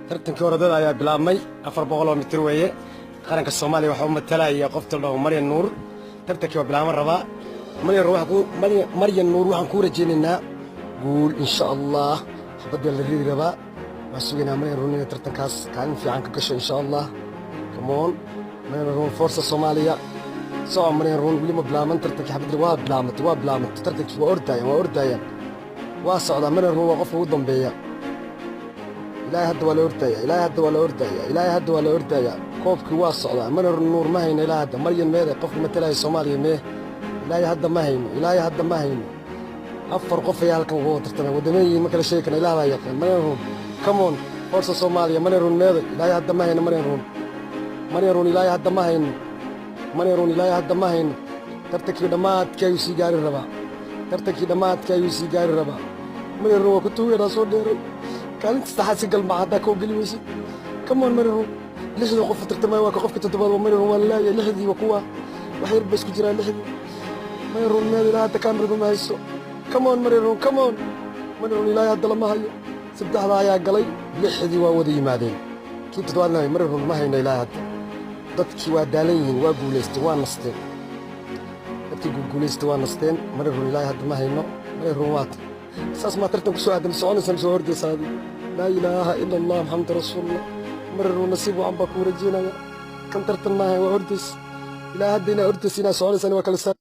Tartankii orodada ayaa bilaabmay. 400 oo mitir weeye. Qaranka Soomaaliya waxaa u matalaya qofta la dhaho Maryan Nuur. Tartankii waa bilaaban rabaa. Maryan Nuur, waxaan ku Maryan Nuur, waxaan kuu rajaynaynaa guul, insha Allah. Xabadda la ridi rabaa. Waan sugaynaa Maryan Nuur inay tartankaas kaalin fiican ka gasho, insha Allah. Come on, Maryan Nuur, forza Soomaaliya! Soco, Maryan Nuur. Weli ma bilaaban tartankii. Xabadda waa bilaamatay, waa bilaamatay tartankii. Waa ordayaan, waa ordayaan, waa socdaa. Maryan Nuur waa qofka ugu dambeeya. Ilaahay, hadda waa la ordaya. Ilaahay, hadda waa la ordaya. Ilaahay, hadda waa la ordaya. Koobkii waa socdaa. Maryan Nuur ma hayno ilaa hadda. Maryan meede? Qofka matalaya Soomaaliya mee? Ilaahay, hadda ma hayno. Ilaahay, hadda ma hayno. Afar qof ayaa halkan ugu tartamay. Wadamayiin ma kala sheegi karna, Ilaah baa yaqaan. Maryan Ruun, come on, forza Soomaaliya! Maryan Ruun meede? Ilaahay, hadda ma hayno Maryan Ruun. Maryan Ruun, ilaahay, hadda ma hayno. Maryan Ruun, ilaahay, hadda ma hayno. Tartankii dhammaadkii ayuu sii gaari rabaa. Tartankii dhammaadkii ayuu sii gaari rabaa. Maryan Ruun waa ku tuuganaa. Soo dheeray, kaalinta saddexaad si galmac haddaa koo geli weysid. Come on, Maryan Ruun. Lixda qof tartamaya waa ka qofka toddobaad waa Maryan Ruun. Waa lalaayay lixdii. Waa kuwa wax yar ba isku jiraa lixdii. Maryan Ruun meel? Ilaa hadda kaamiradu ma hayso. Come on, Maryan Ruun, come on, Maryan Ruun. Ilaahay, hadda lama hayo. Saddexda ayaa galay, lixdii waa wada yimaadeen. Kii toddobaadna Maryan Ruun ma hayno ilaahay hadda. Dadkii waa daalan yihiin, waa guulaysteen, waa nasteen. Dadkii guulaystay waa nasteen. Maryan Ruun ilaahay hadda ma hayno. Maryan Ruun waata. Saas maa tartan ku soo aadam soconaysa, soo hordaysa adi. Laa ilaaha ila Allah, Maxamed rasuulullah. Maryan Ruun, nasiib wacan baa kuu rajeynaya. Kan tartan maaha, waa hordays. Ilaa hadda inaa ordaysa, inaa soconaysaan waa kala saa.